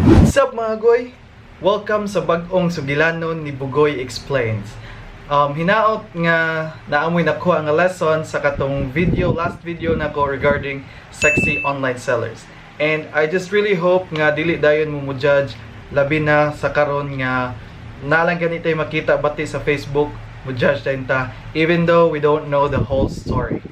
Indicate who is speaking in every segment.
Speaker 1: What's up, mga goy? Welcome sa bag-ong sugilanon ni Bugoy Explains. Hinaot nga naa moy nakuha nga lesson sa katong video, last video nako regarding sexy online sellers. And I just really hope nga dili dayon mo mo judge, labi na sa karon nga nalang ganito makita bati sa Facebook, mo judge dayon ta even though we don't know the whole story.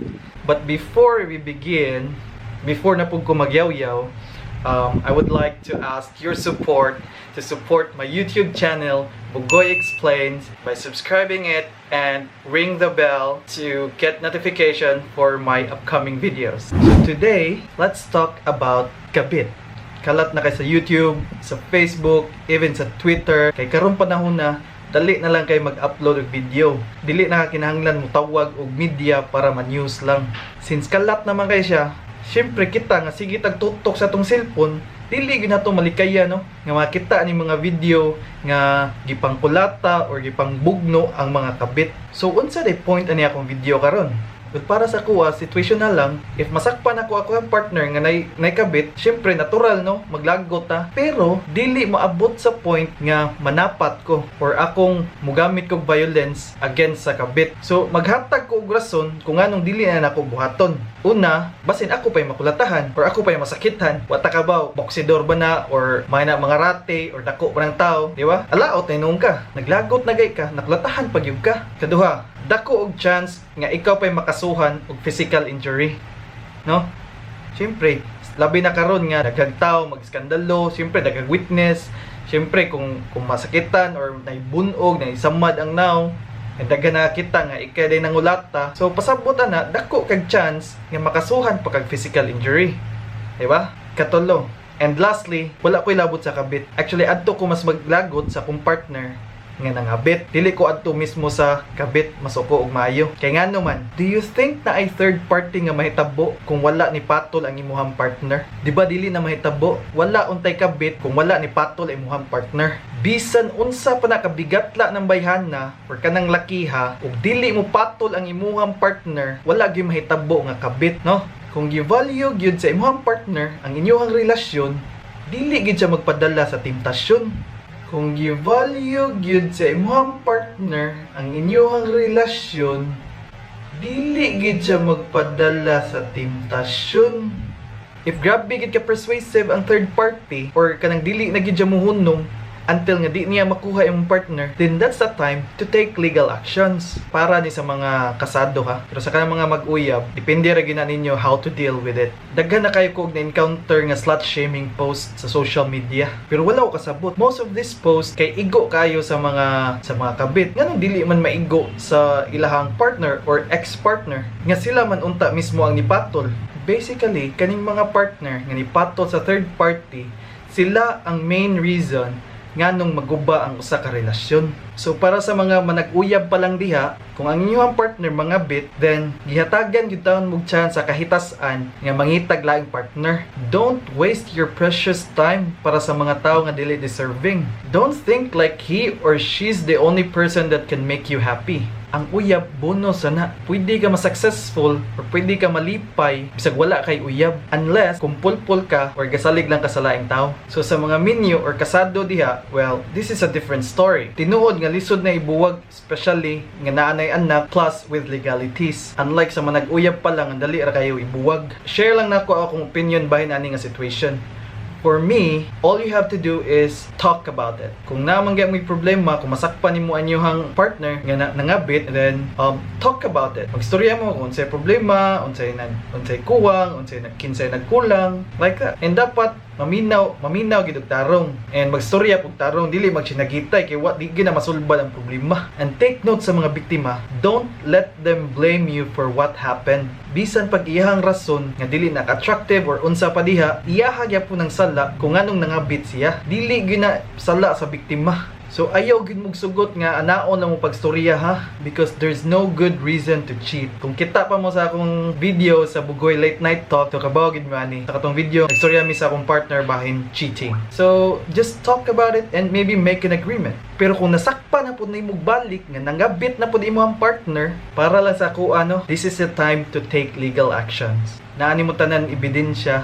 Speaker 1: But before we begin, before na pud ko magyaw-yaw, I would like to ask your support to support my YouTube channel, Bugoy Explains, by subscribing it and ring the bell to get notification for my upcoming videos. So today, let's talk about kabit. Kalat na kay sa YouTube, sa Facebook, even sa Twitter. Kay karon panahon na, dali na lang kay mag-upload og video. Dili na ka kinahanglan mo tawag og media para ma-news lang. Since kalat naman kay siya, syempre kita nga sige tag tutok sa atong cellphone, dili gyud nato malikaya, no, nga makita ni mga video nga gipangkulata or gipangbugno ang mga kabit. So unsa day point ani akong video karon? But para sa kuha, situation na lang, if masakpan ako ako ang partner nga nay kabit, syempre natural, no, maglagot ta. Pero dili maabot sa point nga manapat ko or akong mugamit kog violence against sa kabit. So maghatag ko og rason kung nganong dili na nako buhaton. Una, basin ako pa'y makulatahan or ako pa'y masakitan. Wa ta kabaw, boksidor ba na or may na mga rate or dako pa ng tao, di ba? Alaot na hinuon ka. Naglagot na gay ka, nakulatahan pag gyud ka. Kaduha, dako og chance nga ikaw pa'y makasuhan og physical injury. No? Siyempre, labi na karon nga daghang tao magskandalo, siyempre daghang witness, siyempre kung masakitan or naibunog, naisamad ang naong, and daghan na kita nga ikay day nangulata. So pasabot ana, dako kag chance nga makasuhan pa kag physical injury. Di ba? Katulo. And lastly, wala ko'y labot sa kabit. Actually, adto ko mas maglagot sa akong partner nga nangabit. Dili ko adto mismo sa kabit masuko og maayo. Kay ngano man, do you think naay third party nga mahitabo kung wala ni patol ang imuhang partner? Di ba dili na mahitabo? Wala untay kabit kung wala ni patol ang imuhang partner. Bisan unsa pa na kabigatla ng bayhana or kanang lakiha, ug dili mo patol ang imuhang partner, wala gyud mahitabo nga kabit, no? Kung gi-value gyud sa imuhang partner ang inyuhang relasyon, dili gyud siya magpadala sa temptasyon. Kung gi-value gyud sa imuhang partner ang inyuhang relasyon, dili gyud siya magpadala sa temptasyon. If grabe gyud ka persuasive ang third party or kanang dili na gyud siya muhunong until nga di niya makuha imong partner, then that's the time to take legal actions. Para ni sa mga kasado ha. Pero sa kanang mga mag-uyab, depende ra gyud na ninyo how to deal with it. Daghan na kayo ko og na-encounter nga slut shaming post sa social media. Pero wala ko kasabot. Most of this post kay igo kayo sa mga kabit. Nganong dili man maigo sa ilahang partner or ex-partner nga sila man unta mismo ang nipatol? Basically, kaning mga partner nga nipatol sa third party, sila ang main reason nganong maguba ang usa ka relasyon. So para sa mga manag-uyab pa lang diha, kung ang inyong partner mangabit, then gihatagan gyud taon mo chance sa kahitasan nga mangitag laing partner. Don't waste your precious time para sa mga tao nga dili deserving. Don't think like he or she's the only person that can make you happy. Ang uyab, bonus ana. Pwede ka ma-successful or pwede ka malipay bisag wala kay uyab, unless kung pulpul ka or gasalig lang ka sa laing tao. So sa mga minyo or kasado diha, well, this is a different story. Tinuod nga lisod na ibuwag, especially nga naa nay anak, plus with legalities. Unlike sa manag-uyab pa lang, ang dali ra kayo ibuwag. Share lang nako akong opinion bahin ani nga situation. For me, all you have to do is talk about it. Kung naa man mo'y problema, kung masakpan nimo ang inyong partner nga nangabit, then talk about it. Magstorya mo kung unsay problema, unsay kuwang, unsay kinsay nagkulang, like that. And dapat maminaw, maminaw gid og tarong. And magstorya pug tarong, dili magsinagitay kay wa di gyud na masulbad ang problema. And take note sa mga biktima, don't let them blame you for what happened. Bisan pag iyahang rason nga dili na attractive or unsa pa diha, iyaha gyapon ang sala kung nganong nangabit siya. Dili gyud na sala sa biktima. So ayaw gyud mong sugot nga anaon na mo pagstorya ha, because there's no good reason to cheat. Kung kita pa mo sa akong video sa Bugoy Late Night Talk, to kabaw gyud mo ani. Sa katong video, nagstorya mi sa akong partner bahin cheating. So just talk about it and maybe make an agreement. Pero kung nasakpan na pud nimo balik nga nangabit na pud imo ang partner, para lang sa ako ano, this is the time to take legal actions. Naa nimo tanan ebidensya.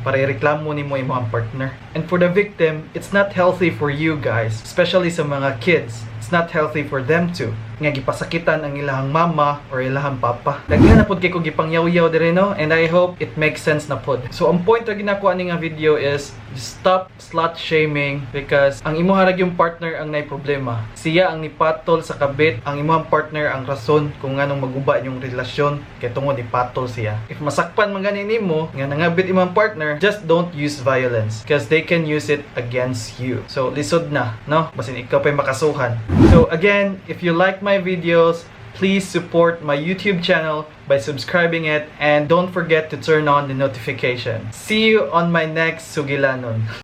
Speaker 1: Para ireklamo nimo imong partner. And for the victim, it's not healthy for you guys, especially sa mga kids. It's not healthy for them too, nga gipasakitan ang ilahang mama or ilahang papa. Daghan na pud kay ko gipangyaw-yaw dire, no? And I hope it makes sense na pod. So ang point ra ginako ani nga video is stop slut shaming because ang imuha ra gyung partner ang nay problema. Siya ang nipatol sa kabit, ang imuhang partner ang rason kung nganong maguba inyong relasyon kay tungod nipatol siya. If masakpan man gani nimo nga nangabit imong partner, just don't use violence because they can use it against you. So lisod na, no? Basin ikaw pa'y makasuhan. So again, if you like my videos, please support my YouTube channel by subscribing it and don't forget to turn on the notification. See you on my next Sugilanon.